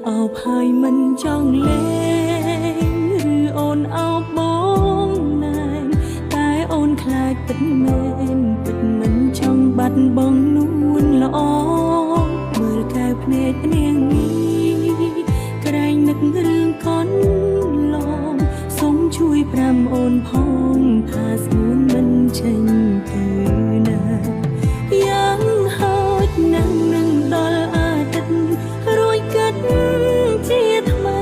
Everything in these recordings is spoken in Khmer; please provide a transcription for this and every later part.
អោបហើយមិនចង់លេងឬអូនអោបបងណែនតែអូនខ្លាចពិតមែនពិតមិនចង់បាត់បង់នួនល្អមើលកែវភ្នែកនាងនេះក្រែងនឹករឿងកន្លងសូមជួយប្រាំអូនផងថាស្ងួនមិនចេញទៅណាយ៉ាងហោចណាស់នឹងដល់អាទិត្យរួចគិតជាថ្មី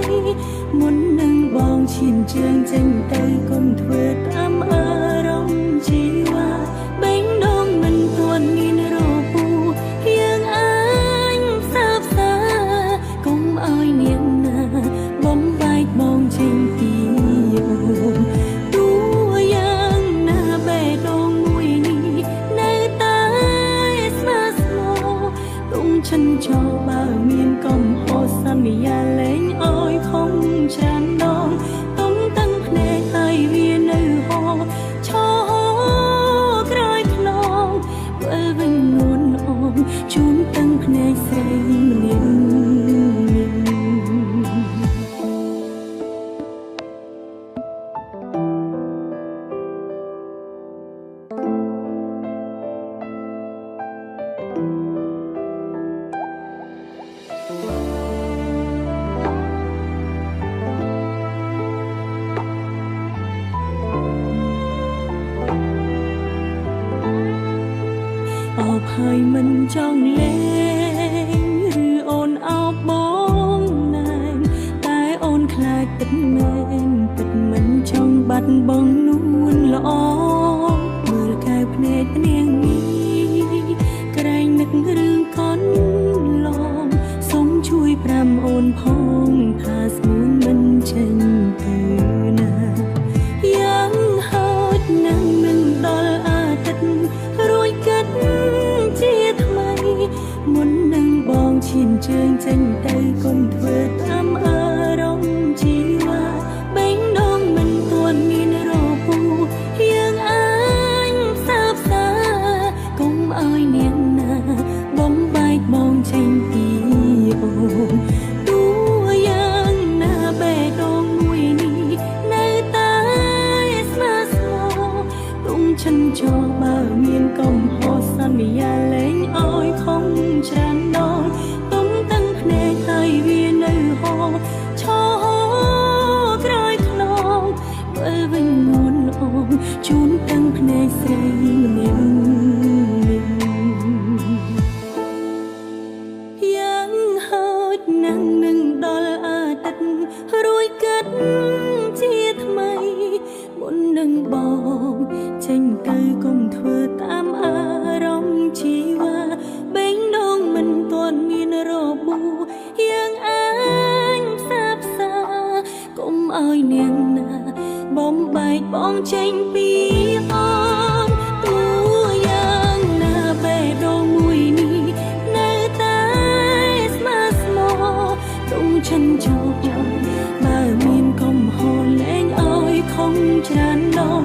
មុននឹងបងឈានជើងចេញទៅកុំធ្វើតាមអារម្មណ៍ជីវ៉ាបេងដងមិនទាន់មានរបួសយើងអាចផ្សាផ្សាកុំឲ្យនាងណាបំបែកបងចេញពីអូនទោះយ៉ាងណាបេះដូងមួយនេះនៅតែស្មើស្មោទុំចិនចោបើមានកំហុសសន្យាលែងឲ្យខំច្រើនដងទុំតាំងភ្នែកហើយវានៅហោឈរក្រោយខ្នងវិលវិញនួនអងជូនតាំងភ្នែកស្រីម្នាក់។ អោបហើយមិនចង់លេងឬអូនអោបបងណែនតែអូនខ្លាចពិតមែនពិតមិនចង់បាត់បង់នួនល្អមើលកែវភ្នែកនាងនេះក្រែងនឹករឿងកន្លងសូមជួយប្រាំអូនផងថាស្ងួនមិនចេញទៅណាយ៉ាងហោចណាស់នឹងដល់អាទិត្យរួចគិតជាថ្មីមុននឹងបងឈានជើងចេញទៅកុំធ្វើតាមអារម្មណ៍ជីវ៉ាបេងដងមិនទាន់មានរបួសយើងអាចផ្សាផ្សាកុំឲ្យនាងណាបំបែកបងចេញពីអូនទោះយ៉ាងណាបេះដូងមួយនេះនៅតែស្មើស្មោទុំចិនចោបើមានកំហុសសន្យាលែងឲ្យខំច្រើនដងទុំតាំងភ្នែកហើយវានៅហោឈរក្រោយខ្នងវិលវិញនួនអងជូនតាំងភ្នែកស្រីម្នាក់យ៉ាងហោចណាស់នឹងដល់អាទិត្យរួចគិតជាថ្មីមុននឹងបងចេញទៅកុំធ្វើតាមអារម្មណ៍ជីវ៉ាបេងដងមិនទាន់មានរបួសយើងអាចផ្សាផ្សាកុំឲ្យនាងណាបំបែកបងចេញពីអូនទោះយ៉ាងណាបេះដូងមួយនេះនៅតែស្មើស្មោទុំចិនចោបើមានកំហុសលែងឲ្យខំច្រើនដង